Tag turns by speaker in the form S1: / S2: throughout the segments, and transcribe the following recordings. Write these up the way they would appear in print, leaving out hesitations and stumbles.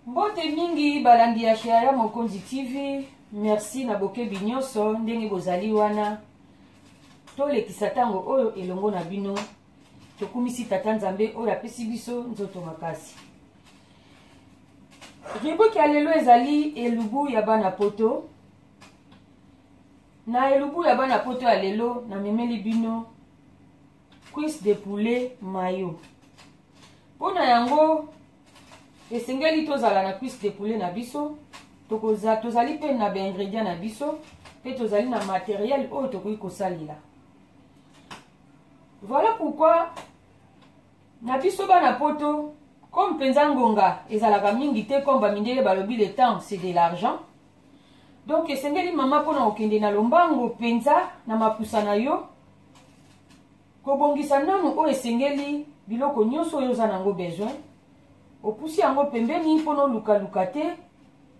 S1: Mbote mingi balandi ya Shaya Mokonzi TV, merci na bokebi nyonso ndenge bozali wana. Tolekisa ntango oyo elongo na bino, tokumisi Tata Nzambe oyo apesi biso nzoto makasi. Rubrique ya lelo ezali elubu ya bana poto. Na elubu ya bana poto ya lelo namemeli bino cuisse de poulet mayo. Mpo na yango esengeli tozala na cuisse de poulet na biso, tozali mpe na baingrédient na biso mpe tozali na materiel oyo tokoki kosalela. Voilà pourquoi na biso bana poto comme mpenza ngonga ezalaka mingi te, comme bamindele balobi le temps c'est de l'argent. Donc esengeli mama mpona kokende na lombango mpenza na mapusa na yo kobongisa nanu oyo esengeli, biloko nyonso oyo oza nango besoin opusi yango pembeni mpona olukaluka te,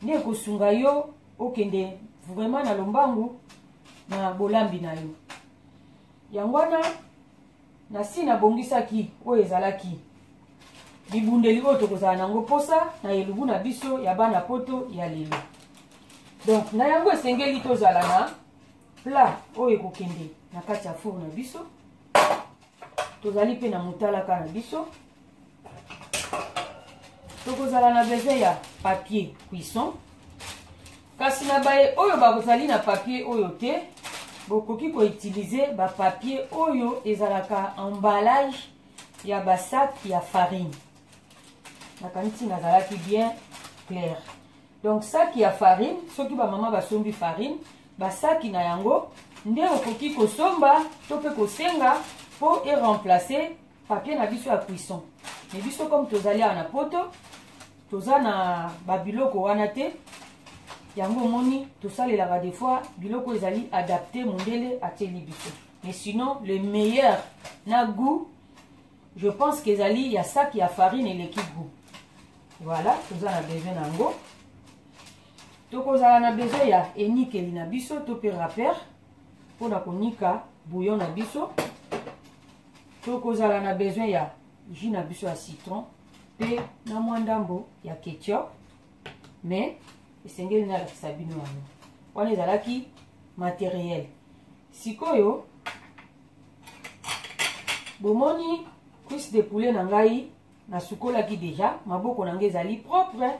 S1: nde ekosunga yo okende vraiment na lombangu na bolambi na yo. Yango wana nasi nabongisaki oyo ezalaki bibundeli oyo tokozala nango mposa na elubu na biso ya bana poto ya lelo. Donc na yango esengeli tozala na plat oyo ekokende na kati ya four na biso, tozali mpe na motalaka na biso, tokozala na besoin ya papier cuisson. Kasi na baye oyo bazali na papier oyo te, bokoki koutilize bapapier oyo ezalaka emballage ya basac ya farine. Nakanisi nazalaki bien clair. Donc sac ya farine, soki bamama basombi farine, basaki na yango nde okoki kosomba to mpe kosenga mpo eremplace papier na biso ya cuisson. Mais biso comme tozali awa na poto, toza na babiloko wana te, yango omoni tosalelaka des fois biloko ezali adapté mondele atieli biso. Mais sinon le meilleur na goût, je pense que ezali ya sac ya farine eleki goût. Voilà, toza na besoin na yango. Tokozala na besoin ya enikeli na biso to mpe râpeur mpona konika bouillon na biso. Tokozala na besoin ya jus na biso ya citron mpe na mwa ndambo ya ketchup. Mais esengeli nalakisa bino yango wana ezalaki materiel. Sikoyo bomoni cuisse de poulet na ngai nasukolaki deja, maboko na ngai ezali propre.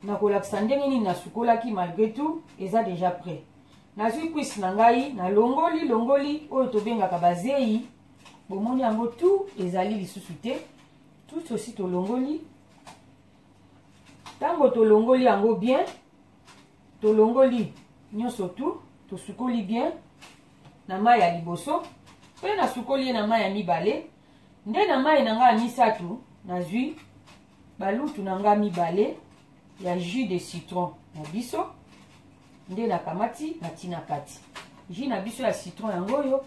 S1: Nakolakisa ndenge nini nasukolaki, malgré tout eza deja prêt. Nazwi cuisse na ngai, nalongoli longoli oyo tobengaka bazei, bomoni yango tout ezali lisusu te, tout aussi tolongoli. Ntango tolongoli yango bien, tolongoli nyonso tout, tosukoli bien na mai ya liboso mpe nasukoli ye na mai ya mibale. Nde na mai na ngai ya misato nazwi balutu na ngai mibale ya jus de citron na biso, nde nakamati nati na kati jus na biso ya citron yango oyo.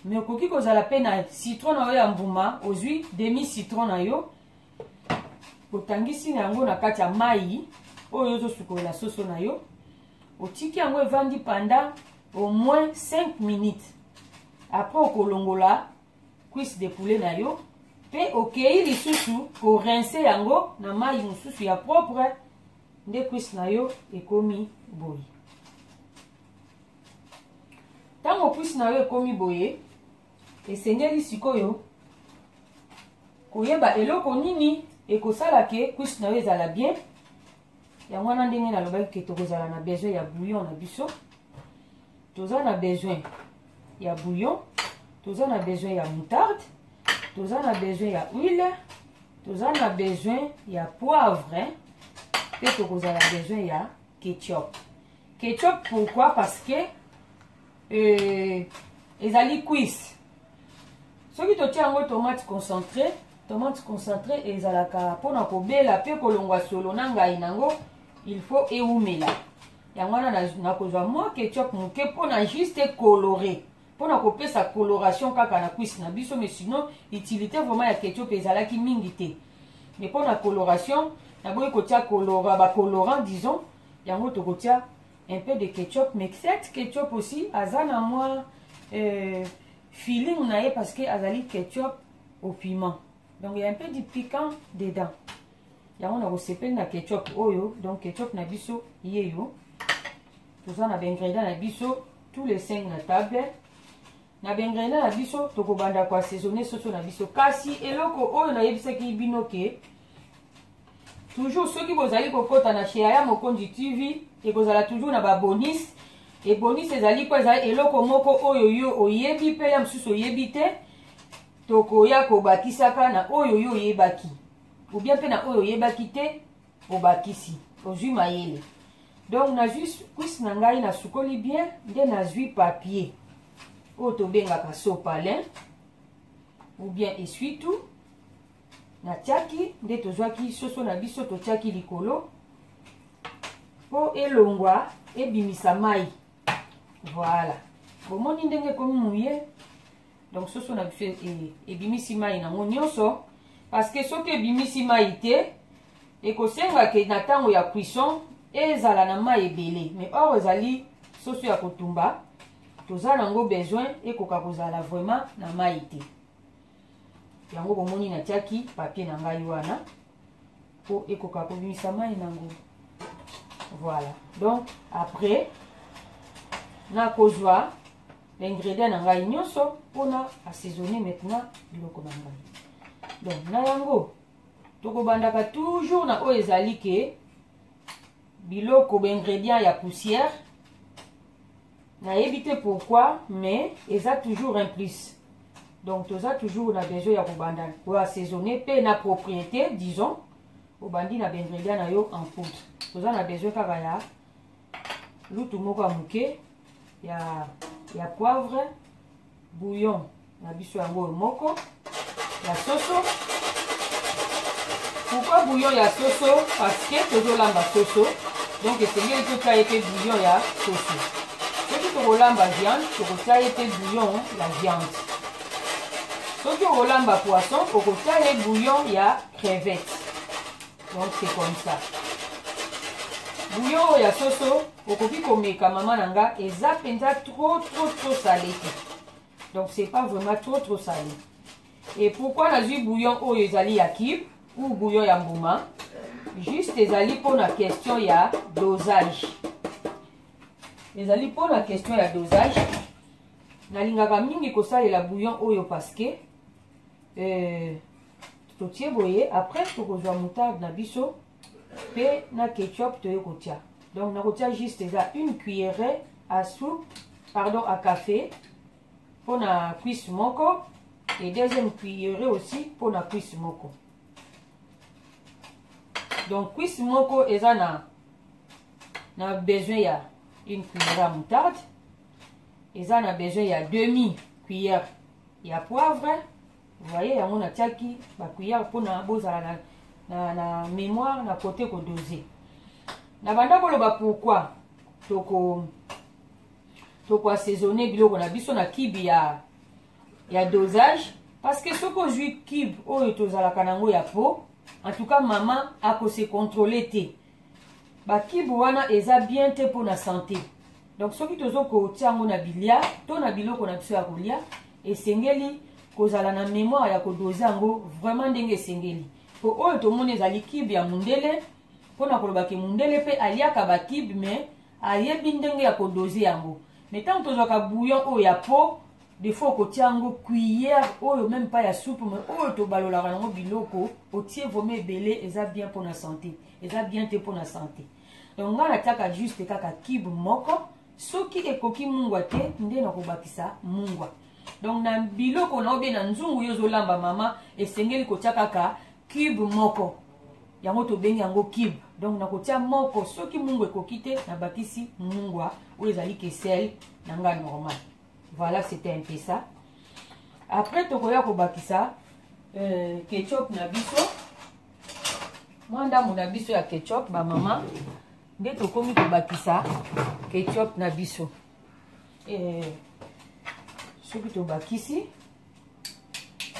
S1: Me okoki kozala mpe na citron na yo ya mbuma, ozwi demi citron na yo, otangisi na yango na kati ya mai oyo ozosukolela soso na yo, otiki yango evandi pendant au moins 5 minutes. Après okolongola cuisse de poulet na yo mpe okei lisusu korinse yango na mai mosusu ya propre, nde cuisse na yo ekomi boye. Ntango cuisse na yo ekomi boye, esengeli sikoyo koyeba eloko nini ekosala ke cuisse na yo ezala bien. Yango wana ndenge nalobaki ke tokozala na besoin ya bouillon na biso, toza na besoin ya bouillon, toza na besoin ya moutarde, toza na besoin ya huile, toza na besoin ya poivre mpe tokozala besoin ya ketchup. Ketchup pourquoi? Parce que ezali cuisse. Soki totia yango tomate concentrée, tomate concentrée ezalaka mpona kobela mpe kolongwa solo na ngai nango, il faut ewumela. Yango wana nakozwa mwa ketchup moke mpona juste coloré, mpona kopesa coloration kaka na cuisse na biso. Mais sinon utilité vraiment ya ketchup ezalaki mingi te, mais mpona coloration naboyi kotia colora, ba colorant disons, yango tokotia un peu de ketchup. Mais cette ketchup aussi aza na mwa feeling na ye, parce que azali ketchup au piment, donc il y a un peu du piquant dedans. Yango nakosepeli na ketchup oyo. Donc ketchup na biso yeyo, toza na baingrédient na biso tous les 5 na table. Na baingrédient na biso, tokobanda koassaisonner soso na biso. Kasi eloko oyo nayebisaki bino ke toujours soki bozali kokɔta na chez Yaya Mokonzi TV, ekozala toujours na babonus. Ebonus ezali mpo ezali eloko moko oyo yo oyebi mpe ya mosusu oyebi te, tokoya kobakisaka na oyo yo oyebaki, ou bien mpe na oyo oyebaki te, obakisi, ozwi mayele. Donc nazwi cuisse na ngai, nasukoli bien, nde nazwi papier oyo tobengaka sopalin ou bien essuie-tout, natiaki. Nde tozwaki soso na biso, totiaki likolo mpo elongwa, ebimisa mai. Voilà, bomoni ndenge ekomi muye. Donc soso na biso ebimisi mai nango nyonso, parce que soki ebimisi mai te, ekosenga ke na ntango ya cuisson ezala na mai ebele. Mais or ezali soso ya kotumba, toza nango besoin ekoka kozala vraiment na mai te. Yango bomoni natiaki papier na ngai wana mpo ekoka kobimisa mai nango. Voilà, donc après nakozwa baingrédient na ngai nyonso mpona assaisonner maintenant biloko na ngai. Donc na yango tokobandaka toujours na oyo ezali ke biloko, baingrédient ya poussière. Nayebi te pourquoi, mais eza toujours un plus. Donc toza toujours na besoin ya kobanda koassaisonner mpe na propriété. Disons obandi na baingrédient na yo en poudre, toza na besoin kaka ya lutu moko ya moke ya poivre, bouillon na biso yango oyo moko ya soso. Pourquoi bouillon ya soso? Parce que tozolamba soso, donc esengeli totia ye mpe bouillon ya soso. Soki tokolamba viande, tokotia ye mpe bouillon ya viande. Soki okolamba poisson, okotia ye bouillon ya crevette. Donc c'est comme ça. Bouillon oyo ya soso, okoki komeka, mama na nga, eza mpenza trop trop trop salé te. Donc c'est pas vraiment trop trop salé. Et pourquoi nazwi bouillon oyo ezali ya cube ou bouillon ya mbuma? Juste ezali mpona question ya dosage, ezali mpona question ya dosage. Nalingaka mingi kosalela bouillon oyo parce que totie boye, après tokozwa moutarde na biso mpe na ketchup, toye kotia. Donc nakotia juste eza une cuillerée à soupe, pardon, à café mpona cuisse moko et deuxième cuillerée aussi mpona cuisse moko. Donc cuisse moko eza na besoin ya une cuillerée ya moutarde, eza na besoin ya demi cuillère ya poivre. Voyez, yango natiaki bacuillère mpona bozala na mémoire na côté kodose. Na banda koloba pourquoi toko assaisonner biloko na biso na cube ya dosage, parce que soki ozwi cube oyo tozalaka nango ya po, en tout cas mama akose contrôler te. Bacube wana eza bien te mpona santé. Donc soki tozokotia yango na bilia to na biloko na biso ya kolia, esengeli kozala na mémoire ya kodose yango vraiment ndenge esengeli. Po oyo tomoni ezali cube ya mundele, mpona koloba ke mundele mpe aliaka bacube, mais ayebi ndenge ya kodose yango. Mais ntango tozwaka bouillon oyo ya po, des fois okotia yango cuillère oyo même pas ya soupe, mais oyo tobalolaka yango biloko, otie vraiment ebele, eza bien mpona santé, eza bien te mpona santé. Donc ngai natiaka juste kaka cube moko. Soki ekoki mungwa te, nde nakobakisa mungwa. Donc na biloko na obie na nzungu yo ozolamba, mama, esengeli kotia kaka cube moko. Yango tobengi yango cube. Donc nakotia moko, soki mungwa ekoki te, nabakisi mungwa oyo ezali ke sel na ngai normal. Voilà, c'était un peu ça. Après tokoya kobakisa ketchup na biso, mwa ndambo na biso ya ketchup. Bamama, nde tokomi kobakisa ketchup na biso. Soki tobakisi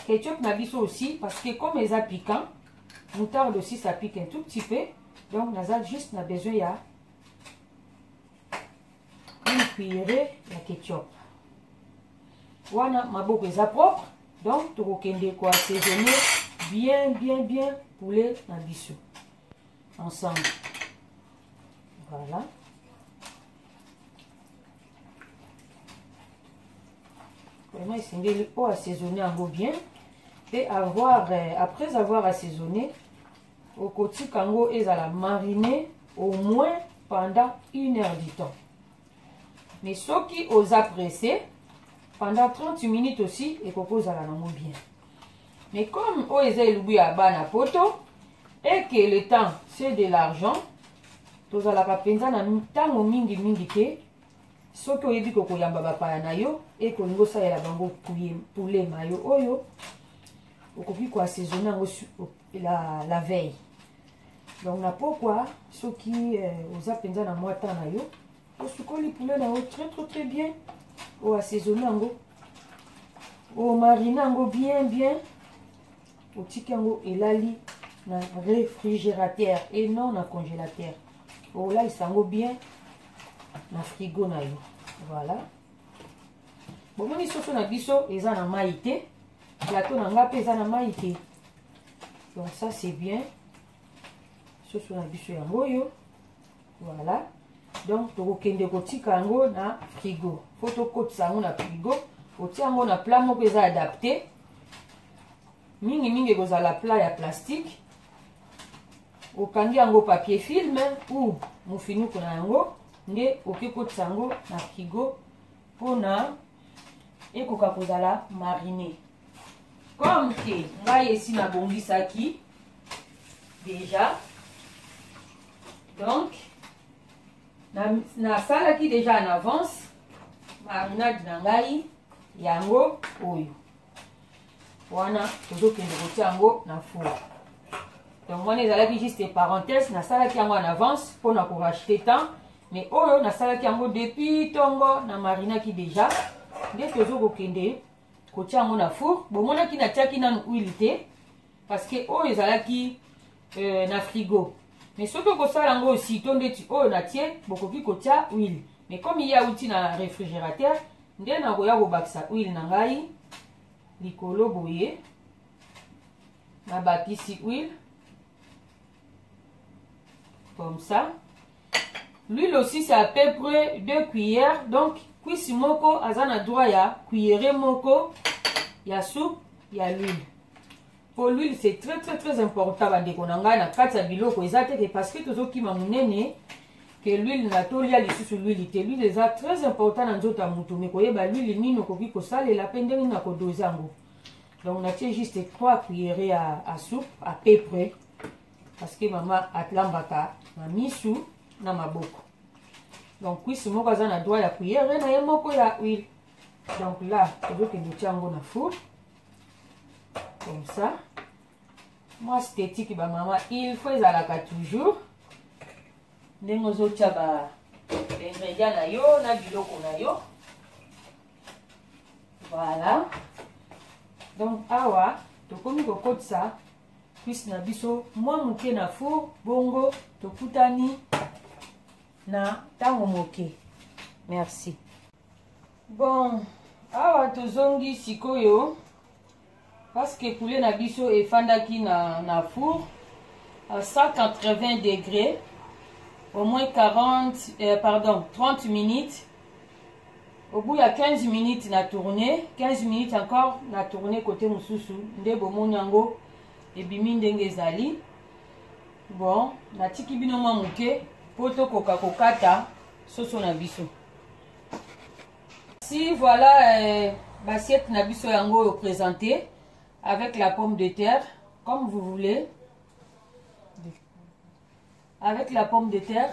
S1: ketchup na biso aussi, parce que comme eza piquant, moutarde aussi ça pique un tout petit peu, donc naza juste na besoin ya une cuillerée ya ketchup wana. Maboko eza propre, donc tokokende koassaisonner bien bien bien poulet na biso. Ensemble. Voilà. Vraiment, esengeli o assaisonner yango bien et avoir euh, après avoir assaisonné okotika yango ezala mariner au moins pendant une heure du temps. Mais soki oza pressé pendant 30 minutes aussi ekoki ozala nango bien. Mais comme oyo eza elubu ya bana poto et que le temps c'est de l'argent, tozalaka mpenza na ntango mingi mingi te. Soki oyebi kokoyamba bapaya na yo e kolingi osalela bango poulet mayo oyo, okoki koassaisonne yango la veille. Donc na pokwa, soki oza mpenza na mwa temps na yo, osukoli poulet na yo très très très bien, oassaisonne yango, omarine yango bien bien, otiki yango elali na réfrigérateur et non na congélateur. Olalisa yango bien na frigo na yo. Voilà, bomoni soso na biso eza na mai te, plateau na nga mpe eza na mai te. Donc ça, c'est bien. Soso na biso yango oyo. Voilà, donc tokokende kotika yango na frigo. Fo tokotisa yango na frigo, otia yango na plat moko eza adapté. Mingimingi ekozala plat ya plastique, okangi yango papier film ou mofinuku na yango, nde oke kotisa yango na frigo mpona ekoka kozala marine. Comme ke ngai esi nabongisaki déjà, donc nasalaki déjà en avance marinade na ngai yango oyo wana. Tozokende kotia yango na four. Donc wana ezalaki juste parenthèse, nasalaki yango en avance mpona koracheter temps, mais oyo nasalaki yango depuis ntongo, na marinaki déjà. Nde tozokokende kotia yango na four. Bomonaki natiaki nanu huile te parce que oyo ezalaki na frigo. Mais soki okosala yango aussitôt ndeti oyo natie, bokoki kotia huile. Mais comme ye auti na réfrigérateur, nde nakoya kobakisa huile na ngai likolo boye. Nabakisi huile comme ça. L'huile aussi, c'est à peu près 2 cuillères. Donc cuisse moko aza na droit ya cuillère moko ya soupe ya l'huile. Po l'huile, c'est très très très important, bandeko na ngai, na kati ya biloko. Eza te ke parce que tozokima monene ke l'huile na tolia lisusu l'huile te. L'huile eza très important na nzoto ya motu, me koyeba l'huile nini okoki kosalela mpe ndenge nini na kodose yango. Donc natie juste 3 cuillères à soupe à peu près, parce que mama atlambaka na misu na maboko. Donc cuisse moko aza na droit ya cuillère na ye moko ya huile. Donc là tozokende otia yango na four comme ça. Mwa esthétique, bamama, il faut ezalaka toujours ndenge ozotia ba ingrédient na yo na biloko na yo. Voilà, donc awa tokomi kokotisa cuisse na biso mwa moke na four. Bongo tokutani na ntango moke. Merci. Bon, awa tozongi sikoyo parce que poulet na biso efandaki na four à 180 degrés au moins 40, pardon, 30 minutes. Au bout ya 15 minutes na tourner, 15 minutes encore na tourner côté mosusu. Nde bomoni yango ebimi ndenge ezali. Bon, natiki bino mwa moke mpo tokoka kokata soso na biso. Si voilà, bassiette na biso yango oyo présenté avec la pomme de terre comme vous voulez, avec la pomme de terre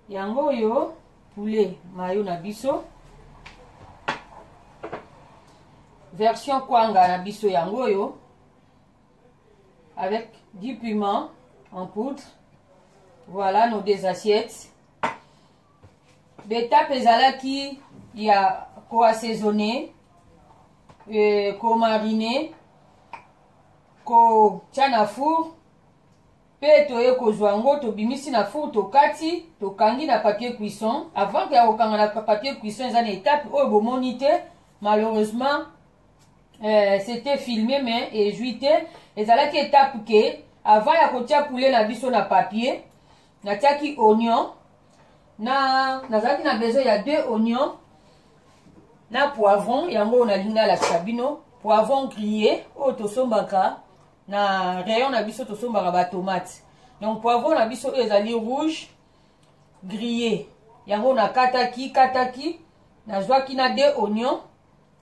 S1: yango oyo, poulet mayo na biso version kwanga na biso yango oyo avec du piment en poudre. Voilà nos deux assiettes. Betape ezalaki ya koassaisonner, komariner, kotia na four, mpe toye kozwa yango, tobimisi na four, tokati, tokangi na papier cuisson. Avant ya kokanga na papier cuisson, eza na étape oyo bomoni te malheureusement. C'était filmé mais ezwi te. Ezalaki étape ke Avant ya kotia poulet na biso na papier, natiaki oignon na nazalaki na besoin ya deux oignons na poivron. Yango oyo nalingi nalakisa bino, poivron grillé oyo tosombaka na rayon na biso, tosombaka batomate. Donc poivron na biso oyo ezali rouge grillé, yango nakataki kataki, nazwaki na deux oignons,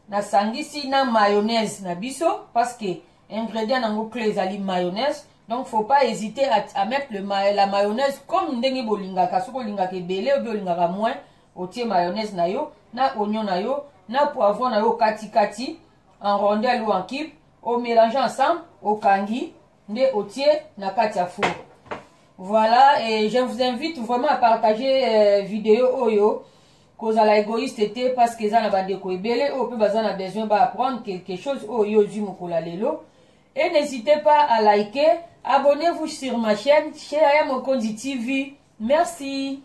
S1: nasangisi na mayonnaise na biso, parce que ingrédient nango clé ezali mayonnaise. Donc faut pas hésiter à mettre la mayonnaise comme ndenge bolingaka. Soki olingaka ebele obi olingaka moins, otie mayonnaise na yo na oignon na yo na poivron na yo katikati en rondelle ou en cube, omélange ensemble, okangi nde otie na kati ya four. Voilà, et je vous invite vraiment à partager vidéo oyo. Kozala égoïste te, parce que eza na bandeko ebele oyo mpe baza na besoin baapprendre quelque chose oyo yo ozwi mokolo ya lelo. Et n'hésitez pas à liker, abonnez-vous sur ma chaîne chez Aya Mokonzi TV. Merci.